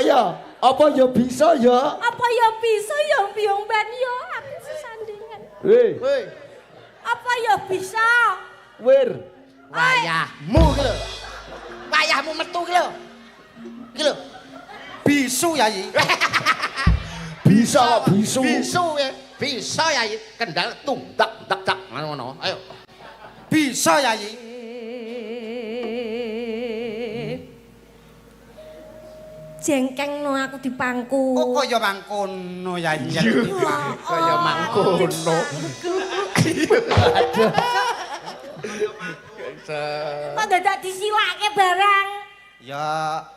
Ayo, apa ya bisa ya? Apa ya bisa ya Biyong Ben ya aku sesandingan. Weh, Woi, Apa ya bisa? wir. Wayahmu ki lho. Wayahmu metu ki lho. Ki lho. Bisu Yayi. Bisa kok bisu. Bisu ya. Bisa Yayi. Kendal tung tak tak tak ngono. Ayo. Bisa Yayi. Jengkengno aku dipangku. Oh kaya mangkono Yayi. Kaya mangkono. Kok dadak disilake barang? Ya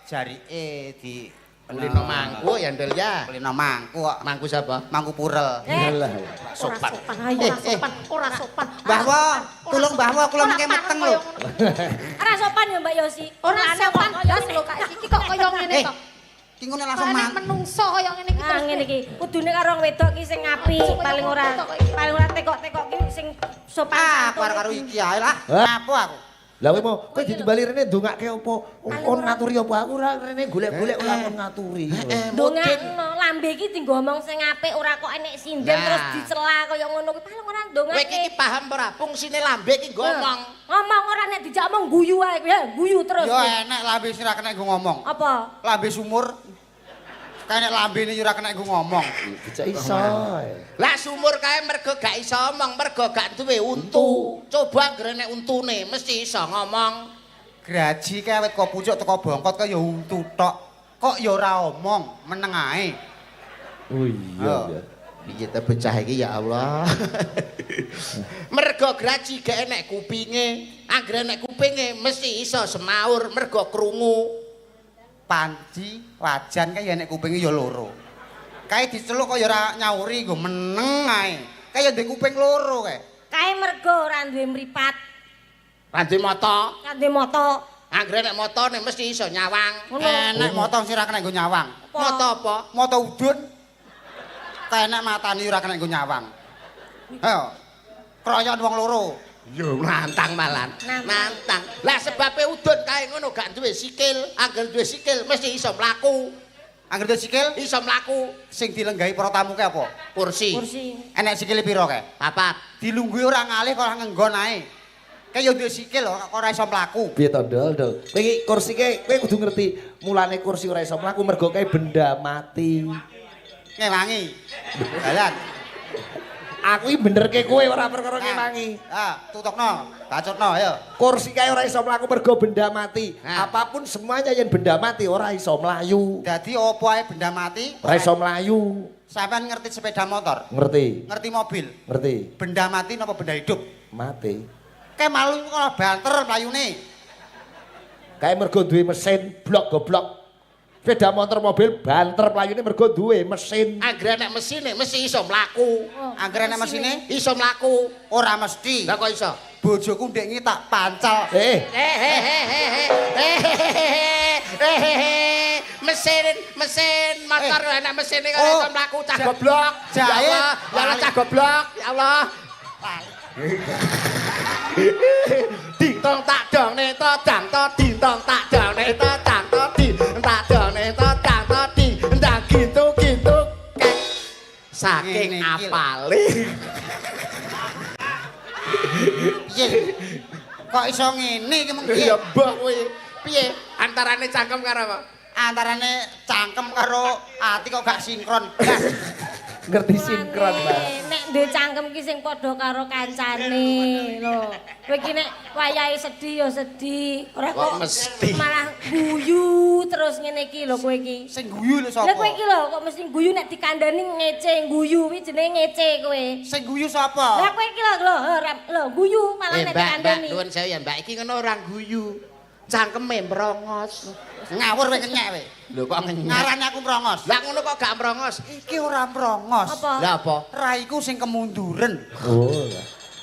jarike di Kulino mangku ya Ndel ya. Kulino mangku kok. Mangku siapa? Mangku purel. Alah. Sopan. Ora sopan, ayo ora sopan, ora sopan. Mbah Wo, tulung Mbah Wo kula mengke meteng lho. Ora sopan ya Mbak Yosi. Ora sopan blas lho kak iki kok kaya ngene Eh, to. ki ngono langsung Kok mang. menungso kaya ngene iki Ah terus. ngene iki, kudune karo wong wedok ki sing apik, paling ora tekok-tekok ki sing sopan. Ah, aku arep karo iki ae lah. Hah? Apa aku? Lah kowe mau kowe ditimbali rene ndongake apa? Kon ngaturi apa aku ora rene golek-golek ora kon ngaturi. Ndongakno lambe iki dienggo omong sing apik ora kok enek sinden Nah. terus dicela kaya ngono kuwi paling ora Kowe ndongake. iki paham ora fungsine lambe iki nggo ngomong. Ngomong ora nek dijak omong guyu ae kowe, ya, guyu terus. Ya enek lambe sing ora kena nggo ngomong. Apa? Lambe sumur. Kae nek lambene yo ora kena nggo ngomong. Dijak iso. Lah sumur kae mergo gak iso omong, mergo gak duwe untu. Coba anggere nek untune mesti iso ngomong. Graji kae awet kok pucuk teko bongkot kaya untu tok. Kok ya ora omong, meneng ae. Oh iya ya. Piye ta bocah iki ya Allah. Mergo graji gak enek kupinge. Anggere enek kupinge mesti iso semaur mergo krungu. Panci wajan kae ya enek kupinge ya loro. Kae diceluk kok ya ora nyauri nggo meneng ae. Kae ya ndek kuping loro kae. Kae mergo ora duwe mripat, Ra duwe mata. ora duwe mata. Anggere nek matane mesti iso nyawang. Ngono. Enek mata sing ora kena nggo nyawang. Apa? Mata apa? Mata udun. Kae enek matane ora kena nggo nyawang. Ayo. Kroyon wong loro. Yo nantang malan. Nantang. Nantang. Lah sebabe udun kae ngono gak duwe sikil. Angger duwe sikil mesti iso mlaku. Angger duwe sikil Iso mlaku sing dilenggahi para tamu kae apa? kursi. Kursi. Enek sikile pira kae? Papat. Dilungguhi ora ngalih kok ora ngenggon ae. Kae ya duwe sikil kok ora iso mlaku. Piye to, Dol, Dol? Kowe iki kursi kae kowe kudu ngerti mulane kursi ora iso mlaku mergo kae benda mati. Ngewangi. Dalan. Aku iki benerke kowe ora perkara ngewangi. Ah, tutokno, bacotno ayo. Kursi kae ora iso mlaku mergo benda mati. Nah. Apapun semuanya yang benda mati ora iso mlayu. Dadi opo ae benda mati? Ora iso mlayu. Sampeyan ngerti sepeda motor? Ngerti? Ngerti mobil? Ngerti? Benda mati napa benda hidup? Mati. Kae malu kok banter mlayune. Kae mergo duwe mesin blok goblok. Sepeda motor mobil banter mlayune mergo duwe mesin. Anggere nek mesine mesti iso mlaku. Anggere nek mesine Iso mlaku. ora mesti. Lah kok iso? Bojoku ndek ngi tak pancal. Eh, Mesin, mesin motor enak mesine kok Oh. iso mlaku cah goblok. Ya Jahit. Allah, ya Allah cah goblok, ya Allah. Dintong tak dong ne to dang to dintong tak dong ne to dang to di tak dong ne to dang to di ndang gitu gitu kek. Saking Ngene iki lho. apale. Piye? Kok iso ngene iki mung piye? Ya mbah kowe. Piye antarane cangkem karo apa? Antarane cangkem karo ati kok gak sinkron. Blas. ngerti sinkron, Mas. Nek duwe cangkem ki sing padha karo kancane lho. Kowe iki nek wayahe sedih ya sedih. Ora Kok mesti? malah guyu terus ngene iki lho kowe iki. Sing guyu lho sapa? Lah kowe iki lho kok mesti guyu nek dikandani ngece guyu kuwi jenenge ngece kowe. Sing guyu sapa? Lah kowe iki lho lho lho guyu malah Eh nek Mbak, Mbak, dikandani. nuwun sewu ya Mbak, iki ngono ora guyu. Cangkeme mrongos. Ngawur kowe kenyek kowe. Lho kok ngenyek? Ngarani aku mrongos. Lah ngono kok gak mrongos? Iki ora mrongos. Apa? Lah apa? Raiku sing kemunduren. Oh.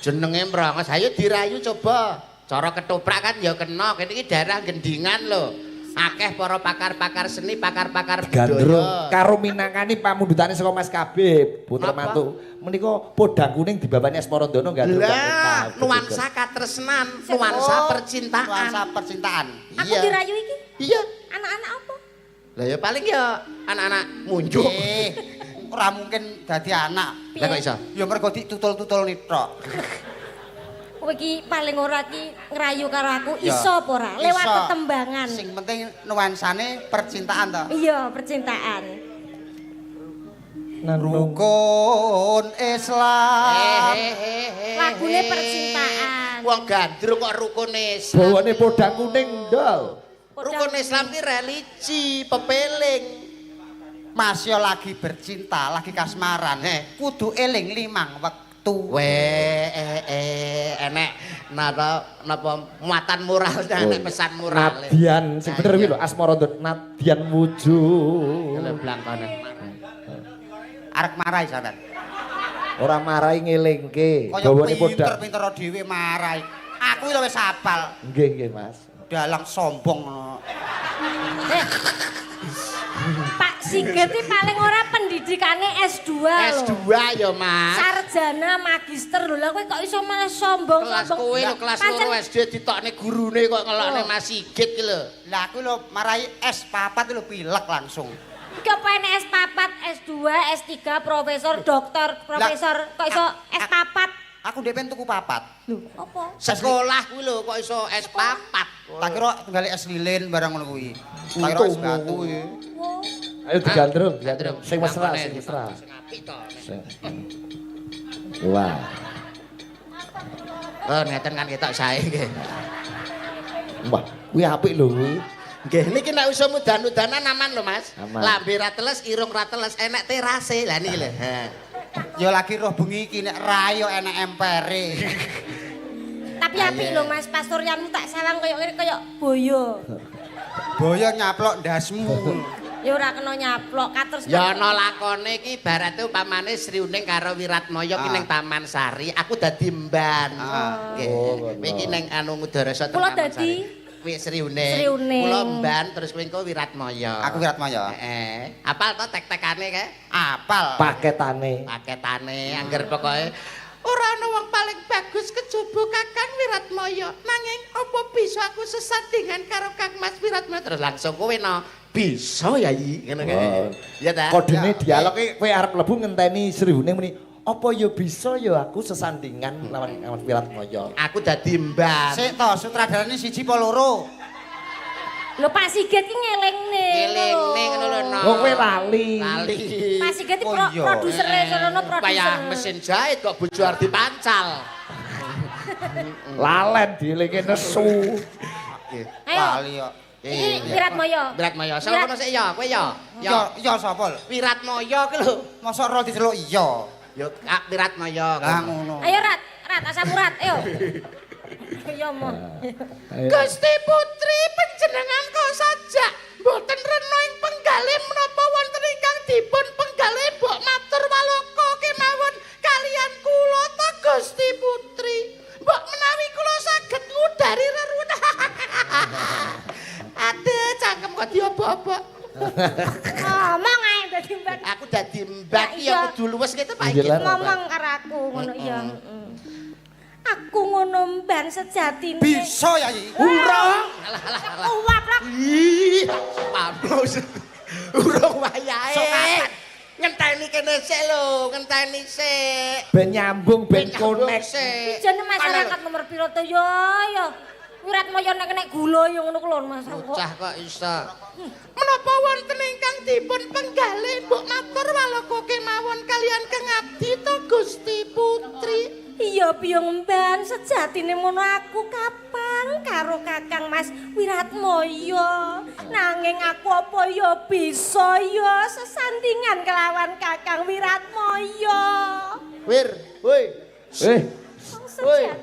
Jenenge mrongos. Ayo dirayu coba. Cara ketoprak kan ya kena. Kene iki daerah Gendingan lho. Akeh para pakar-pakar seni, pakar-pakar Gandrung budaya. karo minangkani pamundhutane saka Mas Kabib, putra Napa? mantu. Menika podang kuning dibabani Asmarandana gandrung. Lah, nuansa katresnan, nuansa Oh, percintaan. Nuansa percintaan. Aku Iya. dirayu iki. Iya. Anak-anak apa? Lah ya paling ya anak-anak munjuk. Ora mungkin dadi anak. Lah kok iso? Ya mergo ditutul-tutul tok. Kowe iki paling ora ki ngrayu karo aku Ya. iso apa ora? Lewat Iso. tetembangan. Sing penting nuansane percintaan to. Iya, percintaan. Rukun Islam. Lagune percintaan. Wong gandrung kok rukun Islam. Bawane podang kuning, Dol. Rukun Islam ki religi, pepeling. Mas yo lagi bercinta, lagi kasmaran. Kudu eling limang wektu. Weh, enek napa napa muatan moralnya, enek pesan moral. Nadyan sing bener kuwi lho asmara ndut nadyan wujud. Lho blangkone. Arek marai sampean. Ora marai ngelingke. Kaya Gawane podang. pinter-pinter dhewe marai. Aku lho wis hafal. Nggih, nggih, Mas. Dalang sombong ngono. Pak Sigit iki paling ora pendidikane S2 lho. S2 ya, Mas. Sarjana magister lho. Lah kowe kok iso malah sombong Kelas sombong. kowe lho kelas Pancen 2 SD ditokne gurune kok ngelokne Mas Sigit ki lho. Lah aku lho marai S4 lho pilek langsung. Iki apa enek S4, S2, S3, profesor, doktor, profesor, kok iso S4? Aku ndek pengen tuku papat. Lho, apa? Sekolah kuwi lho kok iso S4. Tak kira tunggale es lilin barang ngono kuwi. Tak kira es batu. Wo. Ayo digandrung, digandrung. Sing mesra, sing mesra. Sing apik to. Wah. Oh, ngeten kan ketok sae nggih. Wah, kuwi apik lho kuwi. Nggih, niki nek usum udan-udanan aman lho, Mas. Aman. Lambe ra teles, irung ra teles, enek terase. Lah niki lho. Ha. Ya lagi roh bengi iki nek rayo enek empere. Tapi apik lho Mas, pastorianmu tak sawang koyo ngene koyo boyo. Boyo nyaplok ndasmu. Ya ora kena nyaplok katerus. Ya ana lakone iki ibarate umpamane Sri Uning karo Wiratmaya ki ning Taman Sari, aku dadi mban. Nggih. Oh, ngono. Kowe iki ning anu Ngudarasa teng Kula Taman dadi Sari. Kuwi Sri Uning. Sri Uning. Kula mban terus kowe engko Wiratmaya. Aku Wiratmaya. Heeh. Apal to tek-tekane kae? Apal. Paketane. Paketane angger pokoke ora ana wong paling bagus kejaba Kakang Wiratmaya. Nanging apa bisa aku sesandingan karo Kang Mas Wiratmaya? Terus langsung kowe no bisa ya yi ngono kae. Oh. Ya ta? Kodene dialog ki kowe arep mlebu ngenteni Sri Huning muni, apa ya bisa ya aku sesandingan lawan lawan Wiratmaya. Aku dadi mban. Sik to, sutradarane siji apa loro? Lho Pak Sigit ki ngelingne. Ngelingne ngono lho no. Wong kowe lali. Lali. Pak Sigit ki Oh, iya. produsere sono produser. Kaya mesin jahit kok bojo arep dipancal. Lalen dielinge nesu. Ayo. Lali kok. Iki Wiratmaya. Wiratmaya. Sapa kono sik ya? Kowe ya? Ya, ya sapa lho? Wiratmaya ki lho. Mosok ro diceluk iya. Ya Kak Wiratmaya. Lah ngono. Ayo Rat, Rat asam urat, ayo. Ya mo. Gusti Putri panjenengan kok sajak mboten rena ing penggalih menapa wonten ingkang dipun penggalih mbok matur waloka kemawon kalian kula ta Gusti Putri. Mbok menawi kula saged ngudari reruwet. Aduh, cangkem kok diobok-obok. Ngomong ae dadi mbak. Aku dadi mbak Ya, ya iya. kudu luwes gitu Pak Iya, iki. lah. Ngomong karo aku ngono iya. Aku ngono mban sejatine. Bisa ya iki. Urung. Alah alah alah. Uwap lah. Ih, pablos. Urung wayahe. Sok kapan? Ngenteni kene sik lho, ngenteni sik. Ben nyambung, ben Nyambung connect. sik. Jane masyarakat nomor piro to ya ya. Wiratmaya nek nek gula ya ngono ku lho Mas. Bocah kok iso. Menapa wonten ingkang dipun penggalih mbok matur waloka kemawon kalian Kang Abdi to Gusti Putri. Iya biyong mban sejatine mono aku kapang karo Kakang Mas Wiratmaya. Nanging aku apa ya bisa ya sesandingan kelawan Kakang Wiratmaya. Wir, woi. Eh, Wong sejati.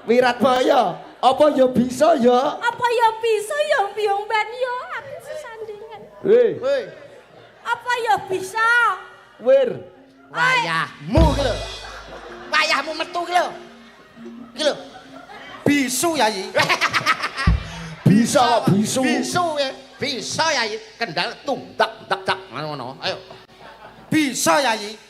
Wiratmaya, apa ya bisa ya? Apa ya bisa ya biyong mban ya aku sesandingan. Weh, Woi. Apa ya bisa? wir. Wayahmu ki lho. Wayahmu metu ki lho. Ki lho. Bisu ya iki. Bisa kok bisu. Bisu ya. Bisa ya kendal tung tak tak tak ngono. Ayo. Bisa ya iki.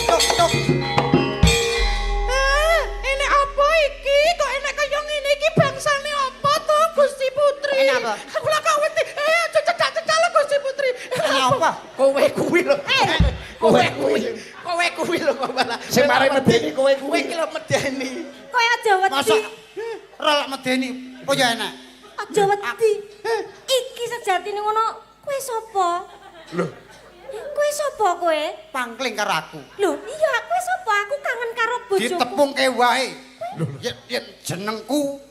Tuk tuk. Enek apa iki? Kok enek kaya Ora lak medeni. Oh ya enak. Aja wedi. Iki sejatine ngono, kowe sapa? Lho, Kowe sapa kowe? Pangkling karo aku. Lho, iya kowe sapa? Aku kangen karo bojoku. Ditepungke wae. Yen yen jenengku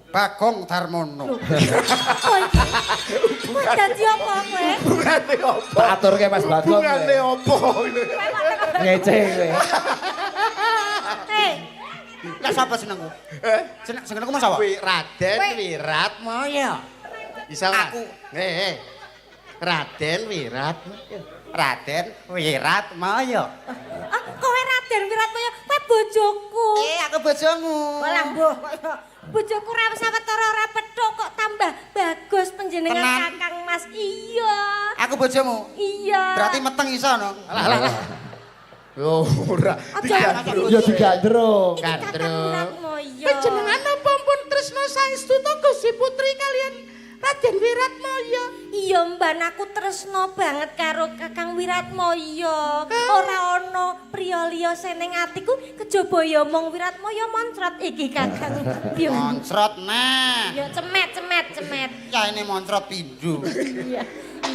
Bagong Darmono. Apa iki? Kowe dadi apa kowe? Hubungane apa? Tak aturke Mas Bagong. Hubungane apa? Ngece kowe. Eh, Lah sapa jenengku? Jeneng jenengku mas apa? Kuwi Raden Wiratmaya. Bisa ora? Aku. Eh. Raden Wiratmaya. Raden Wiratmaya. Ah, kowe Raden Wiratmaya, kowe bojoku. Eh, aku bojomu. Walah mbuh kok. Bojoku ra sawetara ora petuk kok tambah bagus panjenengan Tenan. Kakang Mas. Iya. Aku bojomu. Iya. Berarti meteng iso no. Alah alah alah. Yo ora. Aja. Ya digandrung. Iki Kakang Wiratmaya. Panjenengan napa pun tresna saestu to Gusti Putri kalian Raden Wiratmaya? Iya Mbak, aku tresno banget karo Kakang Wiratmaya. Ora ana priya liya seneng atiku kejaba ya mung Wiratmaya moncrot iki Kakang. Yo. Moncrot neh. Ya cemet cemet cemet. Ya ini moncrot pindho. Iya.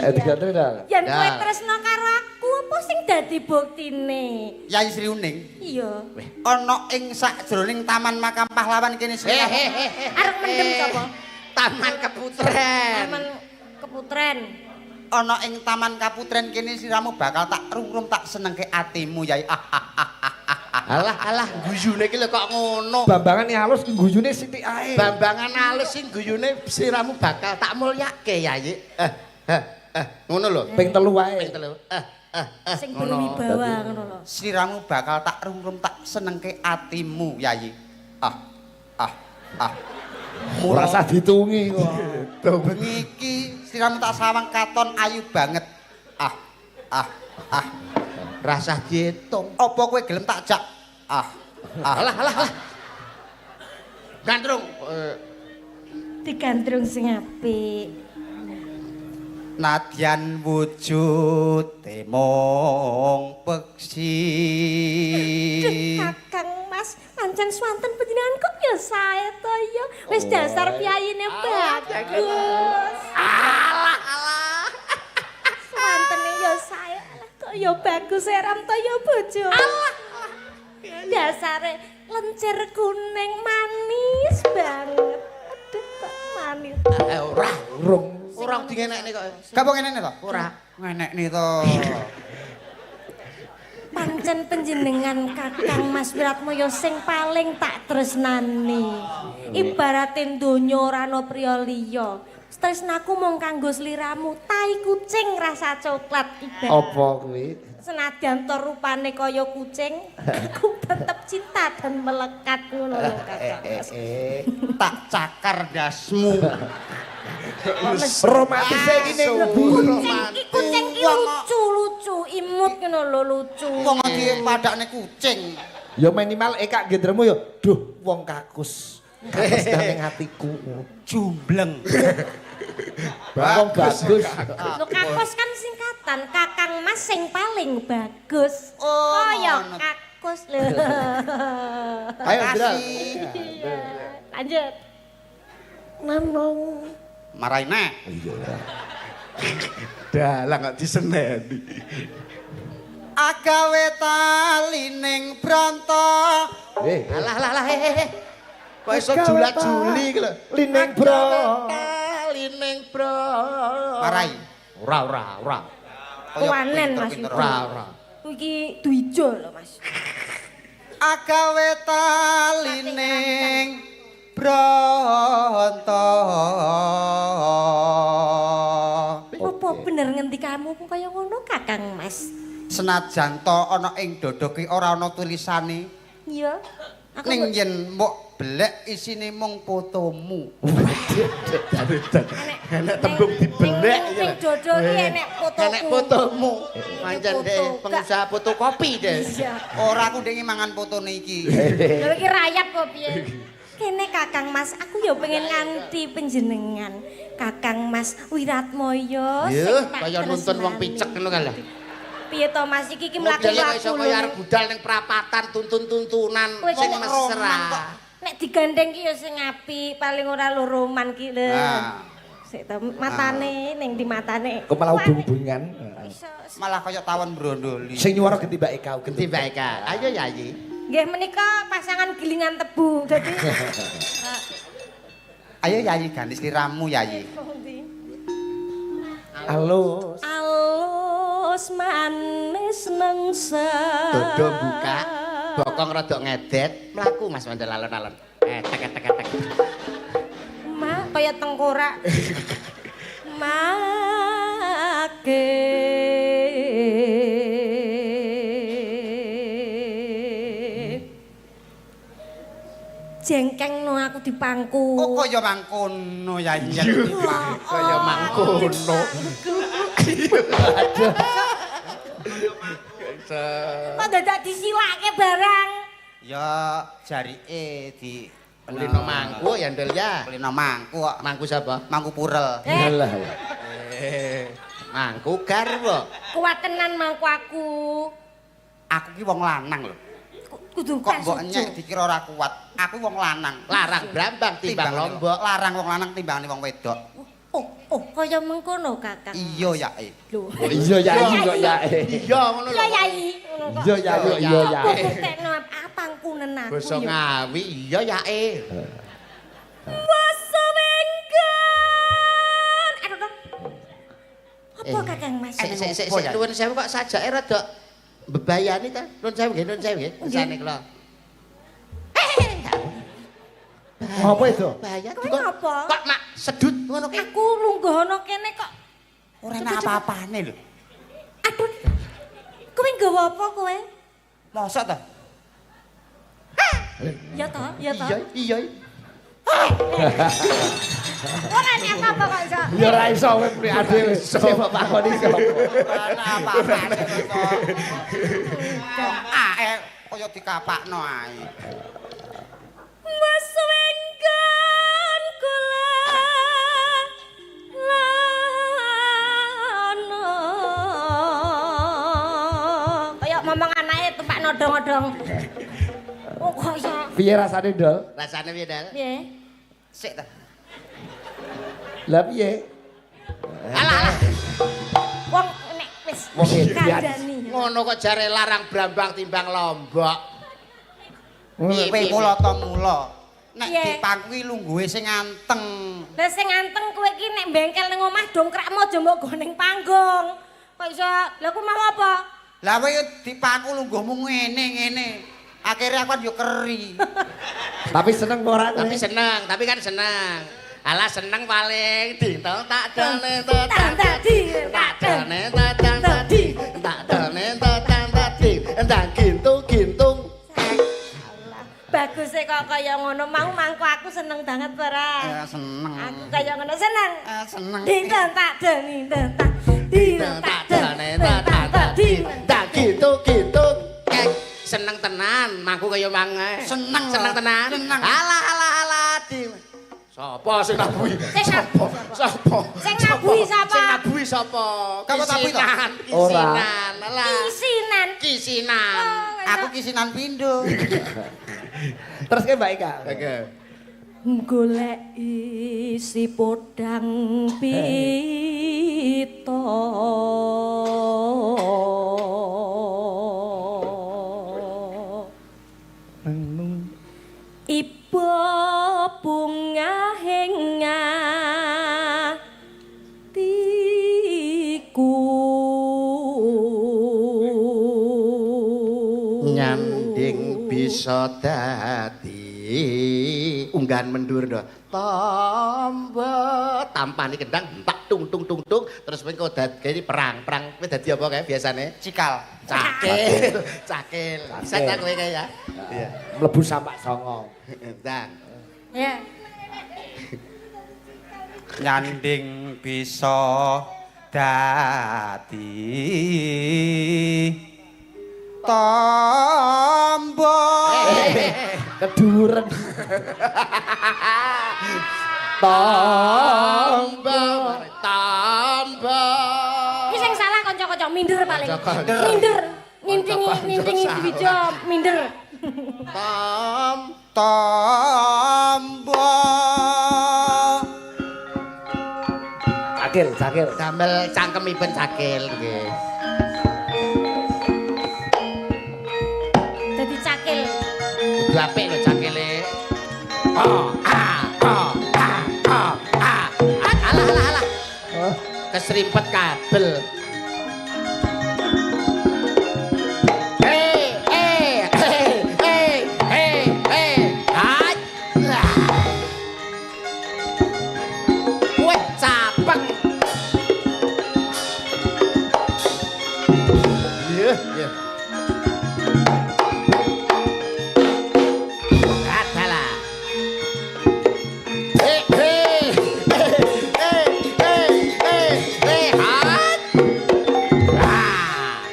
Eh digandrung ta. Yen kowe Ya. tresno karo aku apa sing dadi buktine? Yai Sri Uning. Iya. Ana ing sakjroning Taman Makam Pahlawan kene sing. Arep mendem sapa? Taman Keputren. Taman Keputren. Ana ing Taman Kaputren kene siramu bakal tak rungrum tak senengke atimu Yai. Ah, ah, ah, ah, ah. Alah alah guyune iki lho kok ngono. Bambangan halus ki guyune sithik ae. Bambangan alus sing guyune siramu bakal tak mulyake Yayi. Ngono lho. Ping 3 wae. Ping 3. Sing berwibawa ngono lho. Siramu bakal tak rungrum tak senengke atimu Yai. Ah ah ah. Ora usah ditungi kok. Bengi iki siramu tak sawang katon ayu banget. Ah ah ah. Rasah diitung. Apa kowe gelem tak jak? Ah ah. Alah alah alah. Gandrung. Digandrung sing apik. Nadyan wujud mung peksi. Duh, Kakang Mas, pancen swanten panjenengan kok ya sae to ya. Wis dasar piyayine bagus. Alah alah. Swantene ya sae. Alah kok ya bagus eram to ya bojo. Alah. Dasare lencir kuning manis banget. Aduh kok manis. Ora. Rung. Ora dingenekne kok. Gak apa ngenekne to? Ora. Ngenekne to. Pancen panjenengan Kakang Mas Wiratmaya sing paling tak tresnani. Ibarate donya ora ana priya liya. Tresnaku mung kanggo sliramu, tai kucing rasa coklat ibarat. Apa kuwi? Senadyan to rupane kaya kucing, aku tetep cinta dan melekat ngono lho Kakang Mas. Tak cakar dasmu. Romantis iki ning ngendi? Kucing ki lucu-lucu, imut ngono lho lucu. Wong dipadakne kucing. Ya minimal ekak gendremu ya, duh wong kakus. Kakus ning atiku. Jumbleng. Wong bagus. Lho kakus kan singkatan, Kakang Mas sing paling bagus. Oh, kaya ngono. kakus lho. Ayo Dra. Iya. Lanjut. Nanong. Marahi neh. Iya ora. Dalang kok diseneni. Agawe tali ning bronto. Eh, Alah alah alah eh. Kok iso jula-juli iki lho. Lining bro. Lining bro. Marahi. Ora ora ora. Kaya Kewanen, Mas. pinter-pinter. Ora ora. Iki dwijo lho, Mas. Agawe tali ning bronto. Apa bener ngendikamu kaya ngono Kakang Mas? Senajan to ana ing dada ki ora ana tulisane. Iya. Aku Ning yen mbok belek isine mung fotomu. Enek tembung dibelek iki Ning lho. dodo ki enek fotoku. Enek fotomu. Pancen Foto. deh pengusaha fotokopi deh. Iya. Ora aku ndek mangan fotone iki. Lho iki rayap kok piye? Kene Kakang Mas, aku ya pengen nganti panjenengan. Kakang Mas Wiratmaya Yuh, sing tak kaya nuntun wong tresnani. picek ngono kan lah. Piye to Mas iki iki Modele mlaku-mlaku kok iso kaya arep budal ning prapatan tuntun-tuntunan Kowe sing kok mesra. roman kok. Nek digandeng ki ya sing apik, paling ora loro man ki lho. Nah. Sik to matane ning di matane. Kok malah hubung-hubungan. Iso. Malah kaya tawon brondoli. Sing nyuwara genti Mbak Eka. Genti Mbak Eka. Ayo Yayi. Nggih menika pasangan gilingan tebu. Dadi Ayo Yayi ganti sliramu Yayi. Alus. Alus manis nengsa. Dodo buka, bokong rada ngedet, mlaku Mas Mandel alon-alon. Tek tek tek. Ma kaya tengkorak. Make. Jengkeng no aku dipangku. Oh kaya mangkono Yayi. Kaya mangkono. Kok dadak disilake barang. Ya jarike di Kulino mangku ya Ndel ya. Kulino mangku kok. Mangku sapa? Mangku purel. Alah. Mangku garwa. Kuat tenan mangku aku. Aku ki wong lanang lho. Kudu kok mbok nyek dikira ora kuat. Aku wong lanang. Larang brambang timbang lombok. Larang wong lanang timbangane wong wedok. Oh, oh, kaya mengkono Kakang. Iya yae. Lho. Iya Yayi kok yae. Iya ngono lho. Iya Yayi. Ngono kok. Iya Yayi, iya yae. Buktekno apangkunen aku. Basa Ngawi iya yae. Basa wenggon. Aduh. Apa Kakang Mas? Sik sik sik nuwun sewu kok sajake rada bebayani ta? Nuwun sewu nggih, nuwun sewu nggih. Kesane kula. Apa itu? Bahaya. Kowe ngapa? Kok mak sedut ngono ki? Aku lungguh ana kene kok ora enak apa-apane lho. Aduh. Kowe nggawa apa kowe? Mosok ta? Ya toh, ya toh. Iya, iya. Ora enak apa-apa kok iso. Ya ora iso kowe priade wis sing mbok pakoni sapa. Ora enak apa-apane kok. Ah, kaya dikapakno ae. Wes wenggon kula lana. Kaya ngomong anake tumpak nodong-nodong. Oh kok iso. Piye rasane, Dol? Rasane piye, Dol? Piye? Sik ta. Lah piye? Alah alah. Wong nek wis Wong edan. kandhani. Ngono kok jare larang brambang timbang lombok. Kowe mula ta mula. Nek Piye? dipangku lungguhe sing anteng. Lah sing anteng kowe iki nek bengkel ning omah dongkrakmu aja mbok go ning panggung. Kok iso? Lah ku mau apa? Lah kowe dipangku lungguhmu ngene-ngene. Akhirnya aku kan yo keri. Tapi seneng apa ora kowe? Tapi seneng, tapi kan seneng. Alah seneng paling dintong tak done Tang tadi, tak done tang tadi, tak done tang tadi, ndang gintung gintung. Bagus e kok kaya ngono. Mau mangku aku seneng banget ora? Seneng. Aku kaya ngono seneng. Seneng. Dintong tak done tak dintong Tak tak done done tang tadi. tadi, ndang gintung gintung. Seneng tenan, mangku kaya mangae. Seneng. Seneng tenan. Seneng. Alah alah alah di. Sapa sing nabuhi? Sing Sapa? Sapa? Sing nabuhi sapa? Sing nabuhi sapa? Kamu tabuhi to? Kisinan, Ora. kisinan. Alah. Kisinan. Kisinan. Aku kisinan pindho. Terus ke Mbak Eka. Oke. Golek isi podang pita. Iba bungahing atiku. Nyanding bisa dadi unggahan mendur do. Tombo tampani kendang tak tung tung tung tung terus kowe kok dadi perang. Perang kowe dadi apa kae biasane? Cikal. Cakil, cakil. Bisa ta kowe kae ya? Iya. Mlebu sampak songo. Ndang. Ya. Nyanding bisa dadi tombo. Keduren. Tombo. Tombo. Iki sing salah kanca-kanca minder paling. Kanca-kanca. Minder. Nyintingi Kanca-kanca nyintingi salah. dwijo minder. Tom. Tombo. Cakil, cakil. Damel cangkemipun cakil nggih. Dadi cakil. Kudu apik lho cakile. Oh, a, oh, a, oh, a. Alah alah alah. Keserimpet kabel. Hei, hei, hei, hei, hei, hei. Hai. Lah. Weh, capek. Iya, iya. Adalah. Hei, hei, hei, hei, hei, hei, hat. Ah.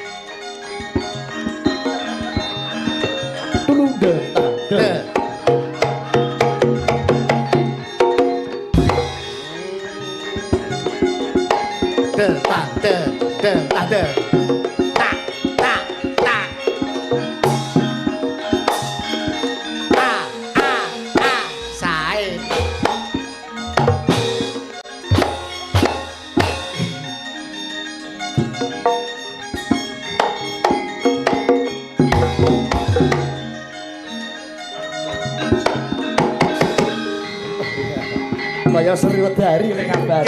Tulung de. De. De, ta, de, de, ta, de. Ta, ta, ta. A, a, a, sae. Kaya Sri Wedari ning kabar.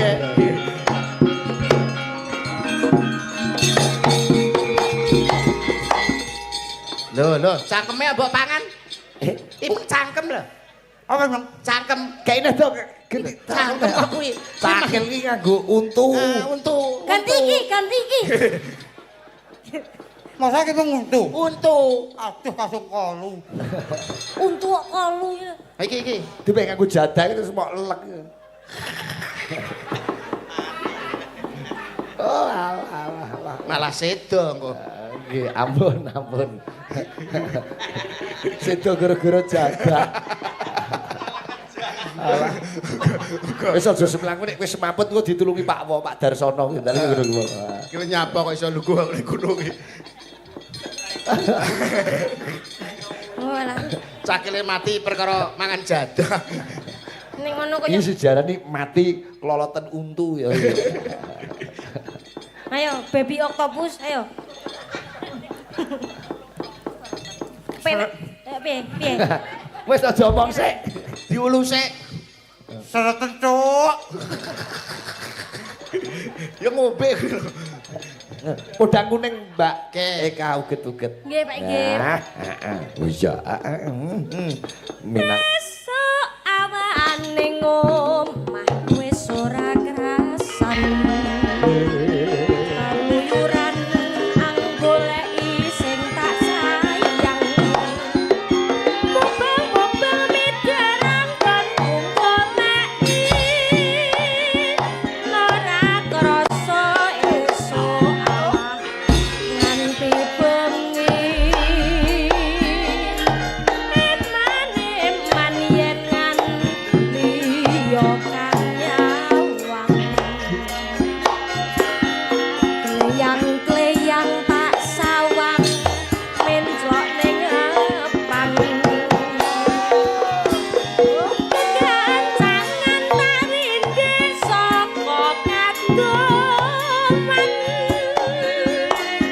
Lho, lho, cangkeme mbok pangan. Iku cangkem lho. Apa Bang? Cangkem. Kayaknya to geni Cangkem kok kuwi. Cakil iki nganggo untu. Ah, untu. Ganti iki, ganti iki. Masa kita nguntu? Untu. Aduh kasung kolu. Untu kok kolu ya. Iki iki. Dipek nganggo jadah terus mok lek. Oh, alah alah alah. Malah sedo engko. Nggih, ampun, ampun. Sedo gara-gara jadah. Alah. Wis aja semlangku nek wis semaput engko ditulungi Pak Wo, Pak Darsono kuwi ndalem ngono kuwi. Iki nyapa kok iso lugu ning gunung iki. Oh alah. Cakile mati perkara mangan jadah. Ning ngono kaya Iki sejarah nih mati keloloten untu ya. Ayo, baby octopus, ayo. Pen, piye, piye? Wis aja omong sik. Diulu sik. Sereten cuk. Ya ngombe kuwi lho. Podang kuning, Mbak. Oke. Eka uget-uget. Nggih, Pak nggih. Nah, heeh. Oh iya, heeh. Minang. Esuk awan ning omah wis ora krasan. Keluyuran anggoleki sing tak sayang. Mubeng-mubeng midarang kon goleki. Ora krasa esuk awan nganti bengi. Eman-eman yen nganti yo kang nyawang. Kleyang-kleyang tak sawang menclok ning epang. Kegancangan tak rindhe saka kadoman.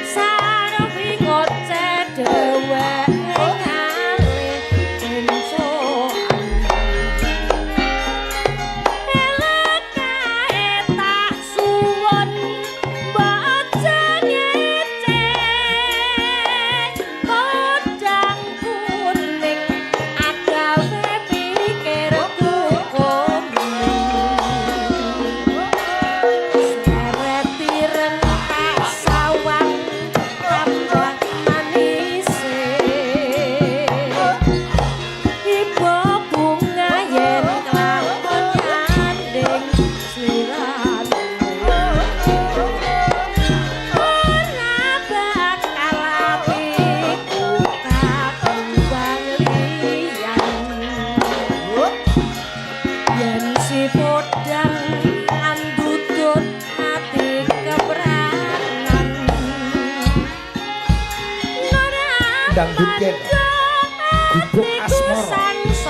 Sarepi ngoceh dheweke ngalih bencokan. Elek kae tak suwun mbok aja ngece. Podang kuning agawe pikirku kuning. Seret ireng tak sawang tambah manise. Ibu bunga yen kelakon nyanding sliramu. Ora bakal atiku kakuwang liyan. Yen si podang andudut ati kepranan. Dangdut ken. Gubuk Atiku asmara.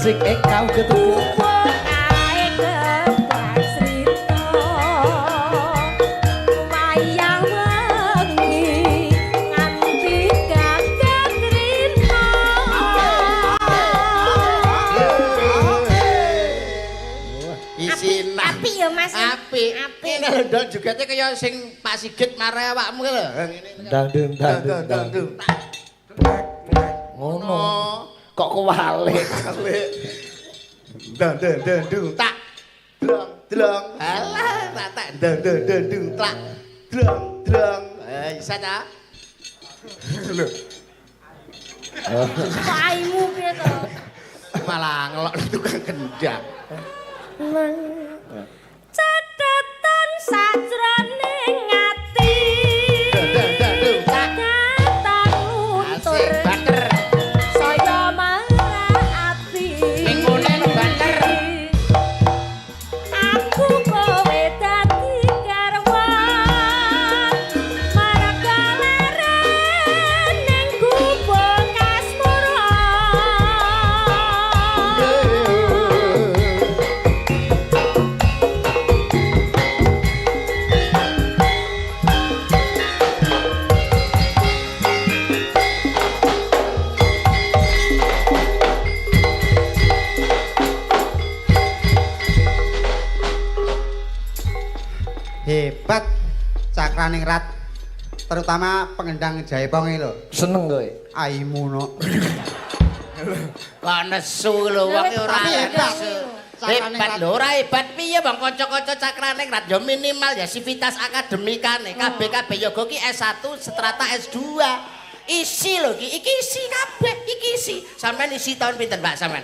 Asik kau ketuker. Kae kebak srita wayang wengi nganti gagat rina. Isi Apik ya Mas. Apik. Apik. Ini lho ndol jogete kaya sing Pak Sigit mare awakmu ki lho. Ngene. Dang dung dang dung dang dung. Ngono. Kok kewalik. Kawalik. Dang dang dang dung tak. Drong drong. Alah, tak tak dang dang dang dung tak. Drong drong. Eh, isa ta? Lho, Kok aimu piye to? malah ngelok tukang kendang. Catetan sajroning ati. Dang dang dang dung tak. Kata luntur. Asik banter. Saya marah ati. Ning ngene lho banter. Aku kowe dadi garwan. Marga leren ning gubuk kasmura. Hebat Cakraningrat, terutama pengendang Jaipong iki lho. Seneng kowe. Aimu no. Kok nesu lho wong ki ora Tapi hebat. nesu. Hebat lho, ora hebat piye bang kanca-kanca Cakraningrat ya minimal ya sivitas akademikane KB yoga ki S1 strata S2. Isi lho ki, iki isi kabeh, iki isi. Sampeyan isi tahun pinten, Pak sampean?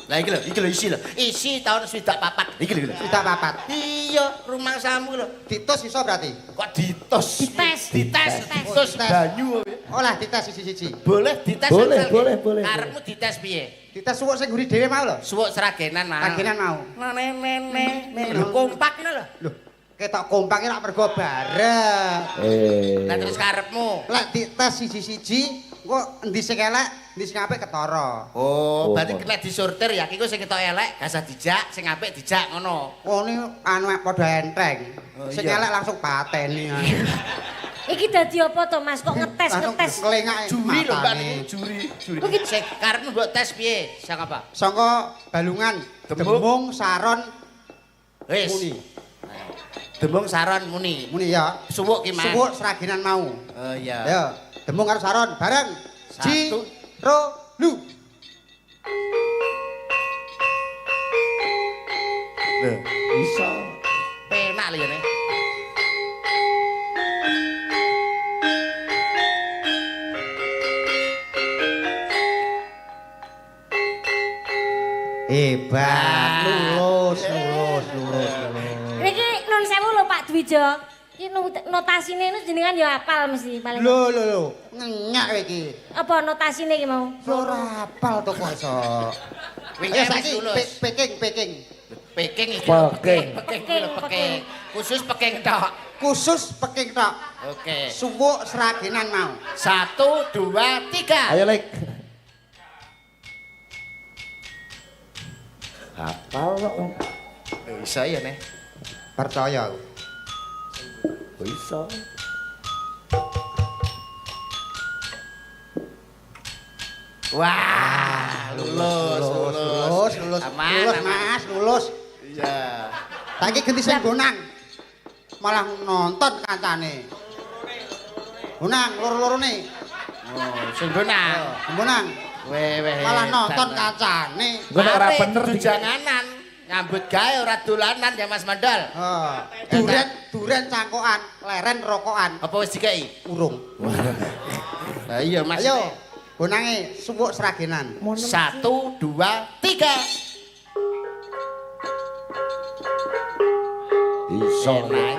Lah iki lho isi lho. Isi tahun 64. Iki lho. Swidak papat. Iya, rumangsamu lho. Ditus iso berarti. Kok ditos? Dites. Dites, ditos Dites. banyu. Olah dites siji-siji. Boleh dites Boleh, Ansel, boleh, ki? boleh. Karepmu dites piye? Dites suwuk sing nguri dhewe mau lho. Suwuk Sragenan mau. Sragenan mau. Ne ne ne ne. Lho kompak ngono lho. Lho, ketok kompak iki lak mergo bareng. Eh. Lah terus karepmu. Lek dites siji-siji, engko endi sing elek, endi sing apik ketara. Oh, Oh, berarti oh. kena disortir ya. Ki ku sing ketok elek gak usah dijak, sing apik dijak ngono. Oh ini anu padha enteng. Oh, Sing iya. elek langsung pateni. Iki dadi apa to Mas? Kok ngetes Langsung ngetes? kelengake Juri lho Mbak matane. niku, juri, juri. Sing karepmu mbok tes piye? Sang apa? Sangka Balungan, Demung. Demung, Saron, Wis. Muni. Demung saron muni. Muni ya. Suwuk ki Mas. Suwuk Sragenan mau. Oh iya. Ayo, Demung karo Saron bareng. Ji, Satu. ro, lu. Lho, Iso. penak lho ya ne. Hebat, lulus, lulus, lulus, lulus. Niki nun sewu lho Pak Dwijo. Iki notasine itu jenengan ya apal mesti paling. Lho, lho, lho, ngenyak kowe iki. Apa notasine iki mau? Lho, ora apal to kok iso. Wingi Ayo wis saiki lulus. Peking, Peking. Peking iki. Peking. Peking kuwi lho, peking. Khusus peking tok. Khusus Peking tok. Oke. Suwuk Sragenan mau. 1 2 3. Ayo Lek. Hafal kok. Bisa ya nih. Percaya aku. Bisa. Wah, lulus, lulus, lulus, lulus, Aman, lulus, aman. Mas, lulus. Iya. Saiki ganti sing bonang. Malah nonton kancane. Bonang loro-lorone. Oh, sing bonang. Bonang. Weh, weh. Malah nonton kancane. Engko nek ora bener di janganan. Nyambut gawe ora dolanan ya Mas Mandol. Oh, duren, duren cangkokan, leren rokokan, Apa wis dikei? urung. Lah iya Mas. Ayo, bonange suwuk Sragenan. 1 2 3. Iso. Enak.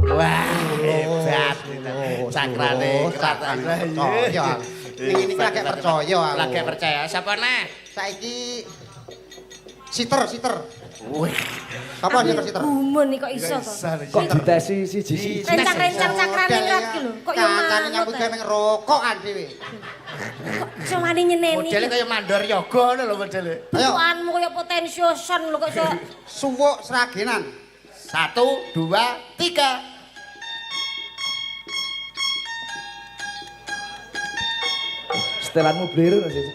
Wah, hebat. Cakrane, Lulus, cakrane percaya. Ning ini lagi percaya aku. Lagi percaya. Sapa neh? Saiki Siter, siter. Wih. Apa nyeker siter? Gumun iki kok iso to. Kok ditesi siji-siji. Rencang-rencang cakrane rat ki lho. Kok yo Kancane manut. nyambut gawe rokokan dhewe. Kok iso wani nyeneni. Modele kaya mandor yoga ngono lho modele. Ayo. Bentukanmu kaya potensioson lho kok iso. Suwuk Sragenan. 1 2 3. Setelanmu bliru sih.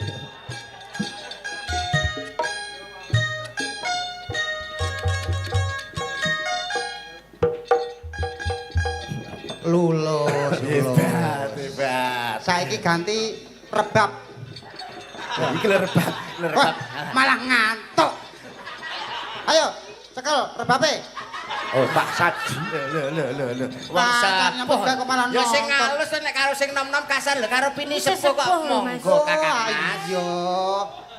Lulus, lulus. Hebat, hebat. Saiki ganti rebab. Iki lho rebab, lho rebab. Wah, malah ngantuk. Ayo, cekel rebabe. Oh, Pak Saji. Lho lho lho lho. Wong Kancane nyambut sepuh. gawe kok malah Ya sing nonton. halus nek karo sing nom-nom kasar lho karo pini Isih sepuh kok sepuh lho, Mas. monggo Kakang Mas. Iya.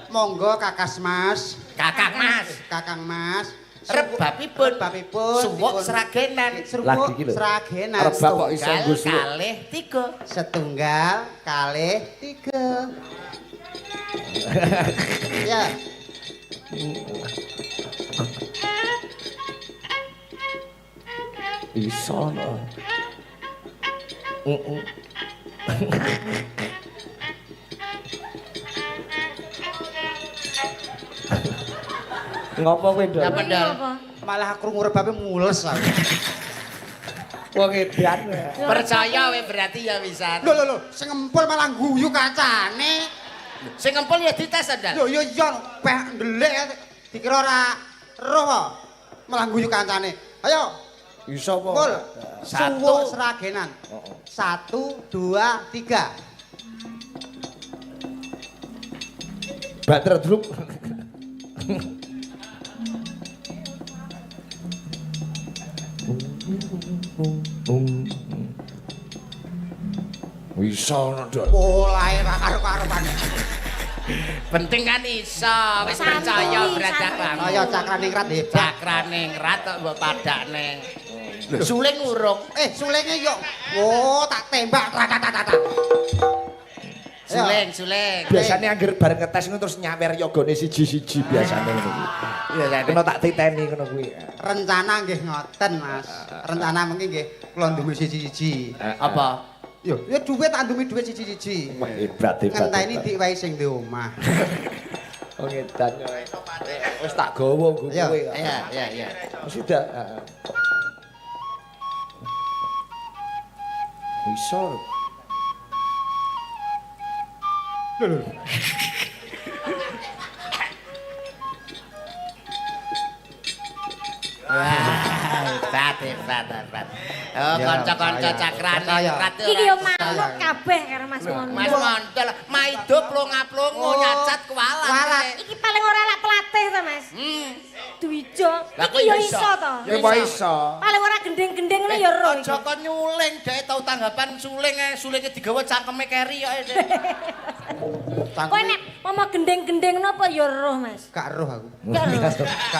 Monggo Kakas Mas, Kakang Mas. Kakang Mas. Rebabipun Rebabipun suwuk Sragenan. Lagi iki lho. Sragenan. Rebab kok iso nggo suwuk. Kalih 3. Setunggal kalih tiga. Ya. Iso no. Heeh. Ngopo kowe, Ndol? Nyapa, Ndol? Apa? Malah krungu rebabe mules aku. Wong edan. Percaya we berarti ya wisan. Lho lho lho, sing ngempul malah guyu kancane. Sing ngempul ya dites, Ndal. Lho yo yo peh ndelik dikira ora roh kok. Malah guyu kancane. Ayo, Iso apa? pul. Satu. Suwuk Sragenan. 1 2 3. Bater drup. Iso no, Ndol. Polahe ra karo-karuan. Penting kan iso, wis Santuy, percaya berarti santuy. aku. Ayo cakraningrat hebat. Cakraningrat kok mbok padakne. Suling urung. Sulinge yo. Oh, tak tembak tak. Suling, suling. Biasane angger bareng ngetes ngono terus nyawer yogane siji-siji biasane ngono kuwi. Biasane. Kena tak titeni ngono kuwi. Rencana nggih ngoten, Mas. Rencana mungkin nggih kula ndumi siji-siji. Apa? Yo, ya duit tak ndumi duit siji-siji. Wah, hebat hebat. Ngenteni hebat. diwehi sing di omah. Wong edan. Wis tak gawa nggo Iya. kowe kok. Iya, iya, iya. Wis dak. Heeh. Iso. Wah, hebat, hebat, hebat. Oh, Ya, kanca-kanca percaya. cakraningrat. Iki yo manut kabeh karo Mas Mondo. Mas Mondol, maido plonga-plongo nyacat kualat. Kualat. Iki paling ora lak pelatih to, Mas. Dwijo. Lah, Iki kok yo iso? iso to. Ya kok iso. Paling ora gendeng-gendeng ngono ya ero iki. Aja kon nyuling, dhek tau tanggapan suling ae, sulinge digawa cangkeme keri kok. Kowe nek momo gendeng-gendeng ngono apa ya roh, Mas? Gak roh aku. Gak roh.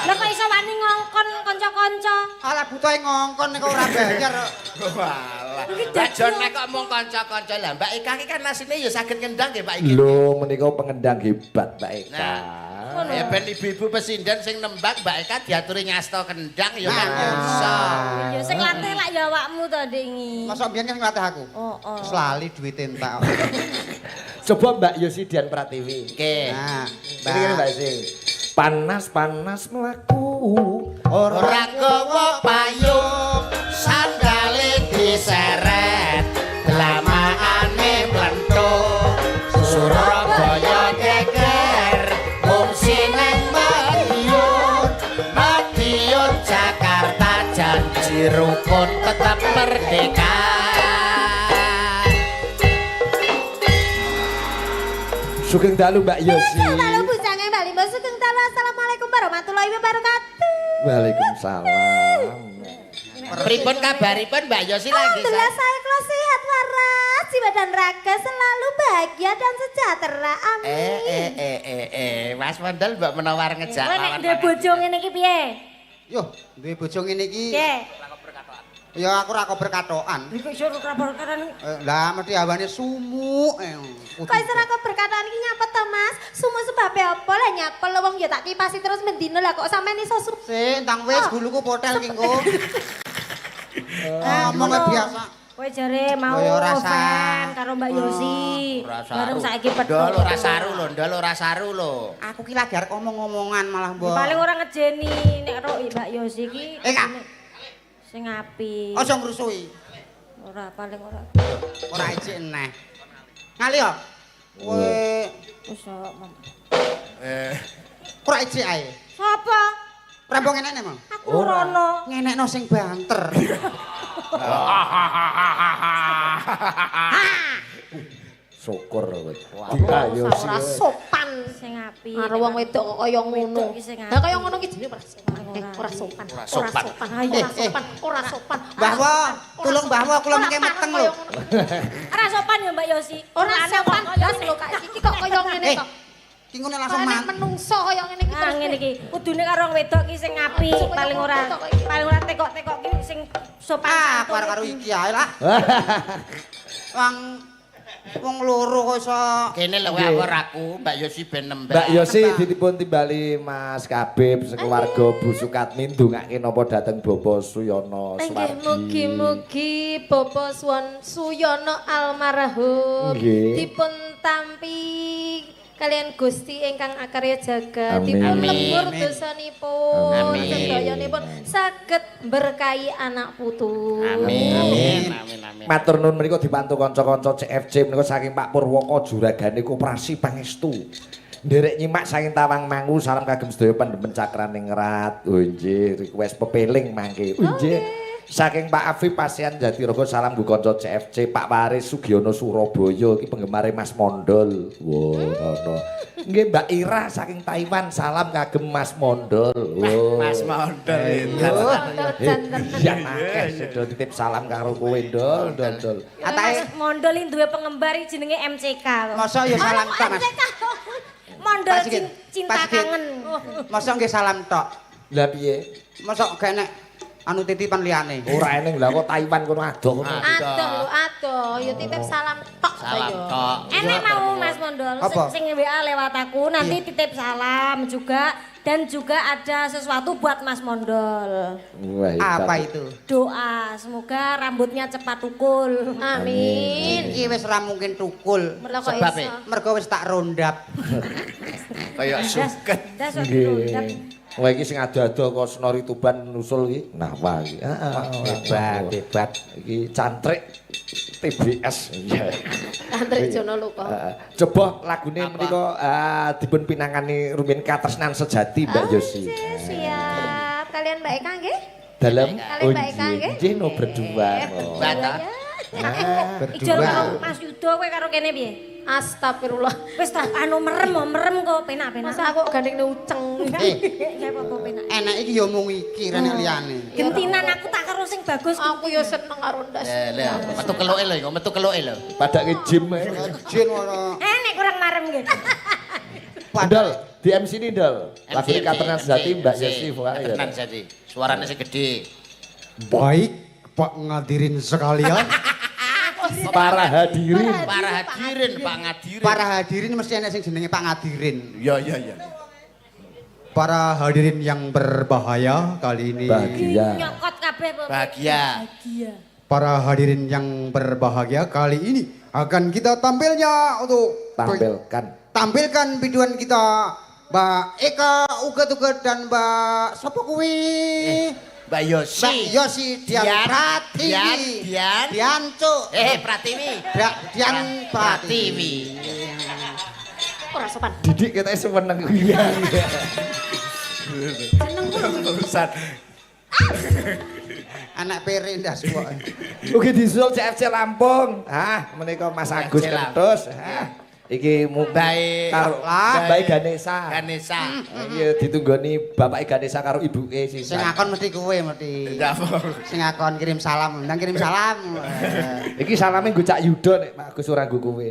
Lah kok iso wani ngongkon kanca-kanca? Alah butuhe ngongkon nek ora bayar. Walah. Iki Lah dadi jon nek kok mung kanca-kanca lah Mbak Eka iki kan asline ya saged ngendang nggih Mbak Eka. Lho menika pengendang hebat Mbak Eka. Nah, ya ben ibu-ibu pesinden sing nembang Mbak Eka diaturi ngasta kendang ya kan Nah. iso. Ya sing latih lak ya awakmu to, Dik Ngi. Masa mbiyen kan nglatih aku. Oh, oh. Terus lali duwite entek. Coba Mbak Yosi Dian Pratiwi. Oke. Nah, Ini kan Mbak Yosi. Panas-panas mlaku Ora gawa payung, sandale diseret, dlamakane mlenthuk. Surabaya geger, ngungsi nang Madiun. Madiun Jakarta janji rukun tetap merdeka. Sugeng dalu Mbak Yosi. Sugeng dalu bujange Mbak Limbo, sugeng dalu. Assalamualaikum warahmatullahi wabarakatuh. Waalaikumsalam. Pripun kabaripun Mbak Yosi lagi? Alhamdulillah saya kelas sehat waras, jiwa dan raga selalu bahagia dan sejahtera. Amin. Mas Mondel mbok menawa ngejak Kowe nek lawan duwe bojo ngene iki piye? Yo, duwe bojo ngene iki Piye? Ya aku ora kober katokan. Iki iso ora berkatokan. Lah mesti hawane sumuk. Kok iso ora kober katokan iki nyapa to, Mas? Sumuk sebabe apa lah nyapa lho wong ya tak kipasi terus mendino lah kok sampean iso sumuk. Sik, entang wis guluku potel ki engko. Ngomong biasa. Kowe jare mau Ya ora fan karo Mbak Yosi. Bareng saiki Ndol pedhot. ora saru lho, ndol ora saru lho. Aku ki lagi arep omong-omongan malah mbok. Paling ora ngejeni nek ro Mbak Yosi ki. Kak. Sing apik. Aja ngrusui. Ora paling ora. Ora ijik neh. Ngali yo. Kowe Wis kok. ora ijik ae. Sapa? Rembong enekne, Mang. Aku rono. Ngenekno sing banter. Syukur kowe. Ayo Ora sopan. Sing apik. Karo wong wedok kok kaya ngono. Wedok iki sing Lah kaya ngono ki jenenge ora sopan. Ora sopan. Ora Ora sopan. sopan. Ora sopan. Ora sopan. Mbah Wo, tulung Mbah Wo kula mengke meteng lho. Ora sopan ya Mbak Yosi. Ora sopan blas lho kak iki kok kaya ngene Eh, kok. ki ngene langsung Nek man. menungso kaya ngene iki Nah, terus. ngene iki. Kudune karo wong wedok ki sing apik, paling ora tekok-tekok ki sing sopan. Ah, aku arep karo iki ae lah. Wong loro kok iso Kene lho aku ora aku, Mbak Yosi ben nembak. Mbak Yosi ditipun timbali Mas Kabib sekeluarga Bu Sukatmi ndongake napa dhateng Bapak Suyono Nggih Suwardi. mugi-mugi Bapak Suwon Suyono almarhum Nggih. dipun tampi kalian Gusti ingkang akarya jagat Amin. dipun Amin. lebur dosanipun Amin. sedayanipun saged berkahi anak putu. Amin. Amin amin. Matur nuwun menika dibantu kanca-kanca CFC menika saking Pak Purwoko juragane Koperasi Pangestu. Nderek nyimak saking Tawang Mangu salam kagem sedaya pandemen cakraning rat. Oh nggih, request pepeling mangke. Oh nggih. Saking Pak Afif Pasian Jatirogo salam nggo kanca CFC Pak Waris Sugiono Surabaya iki penggemare Mas Mondol. Wah, ngono. Nggih Mbak Ira saking Taiwan salam kagem Mas Mondol. Wah. Mas Mondol. Mondol janten. Ya akeh sudah titip salam karo kowe Ndol, Ndol, Ndol. Atake Mas Mondol iki duwe penggemar iki jenenge MCK. mosok ya salam tok, Mas. Mondol Pak Sigit, cinta Pak Sigit. kangen. Mosok nggih salam tok. Lah piye? Mosok gak enek anu titipan liyane. Ora eneng lah kok Taiwan kono adoh kono. Adoh lho adoh ya titip salam tok ta Salam ya. tok. Enek mau Mas Mondol Apa? sing WA lewat aku nanti titip salam juga dan juga ada sesuatu buat Mas Mondol. Wah, hebat. Apa itu? Doa semoga rambutnya cepat tukul. Amin. Iki wis ora mungkin tukul. Lah kok Sebab, iso? Mergo wis tak rondap. Kaya suket. Das rondap. Nggih. Wah iki sing ado-ado kok Senori Tuban nusul iki. Nah, wah iki. Heeh. Hebat, hebat. Iki cantrik TBS. Iya. Cantrik Jono Luka. Heeh. Coba lagune menika dipun pinangani rumiyin Katresnan Sejati Mbak Yosi. Siap. Kalian Mbak Eka nggih? Dalem Kalian Mbak Eka nggih? Nggih no berdua. Mbak ta? Nah, Ijol karo Mas Yudo kowe karo kene piye? Astagfirullah. Wis ta anu merem oh, merem kok penak-penak. Masa aku gandeng uceng. Kayak apa penak. Enek iki ya mung iki ra enek liyane. Gentinan aku tak karo sing bagus. Aku ya seneng karo ndas. Lho, metu keluke lho, iku metu keluke lho. Padake gym. Jin ora. Nek kurang marem nggih. Ndol, di MC ini Ndol. Lagune MC, Katresnan Sejati Mbak MC. Yosi vokale ya. Katresnan Sejati. Suarane sing gedhe. Baik, Pak Ngadirin sekalian. Para hadirin. Para hadirin, Pak Ngadirin. Para hadirin mesti enek sing jenenge Pak Ngadirin. Iya, iya, iya. Para hadirin yang berbahaya kali ini. Bahagia. Nyokot kabeh apa? Bahagia. Bahagia. Para hadirin yang berbahagia kali ini akan kita tampilnya untuk Tampilkan. Tampilkan biduan kita Mbak Eka Uget-Uget dan Mbak sapa kuwi? Mbak Yosi. Mbak Yosi Dian Dian, Pratiwi. Dian, Dian. Dian Cuk. Pratiwi. Dian Pratiwi. Pratiwi. Ora sopan. Didik kita seneng. Iya. Seneng ku. Urusan. Anak pere ndas kok. Ugi disusul CFC Lampung. Ah, menika Mas Agus CFC Lampung. Kentus. Ah, iki Baik. karo Baik Ganesa. Ganesa. Iya ditunggoni Bapak Ganesa karo ibuke Sing sisan. akon mesti kowe mesti. Ya, Sing akon kirim salam, ndang kirim salam. Iki salame nggo Cak Yuda nek Pak Agus ora nggo kowe.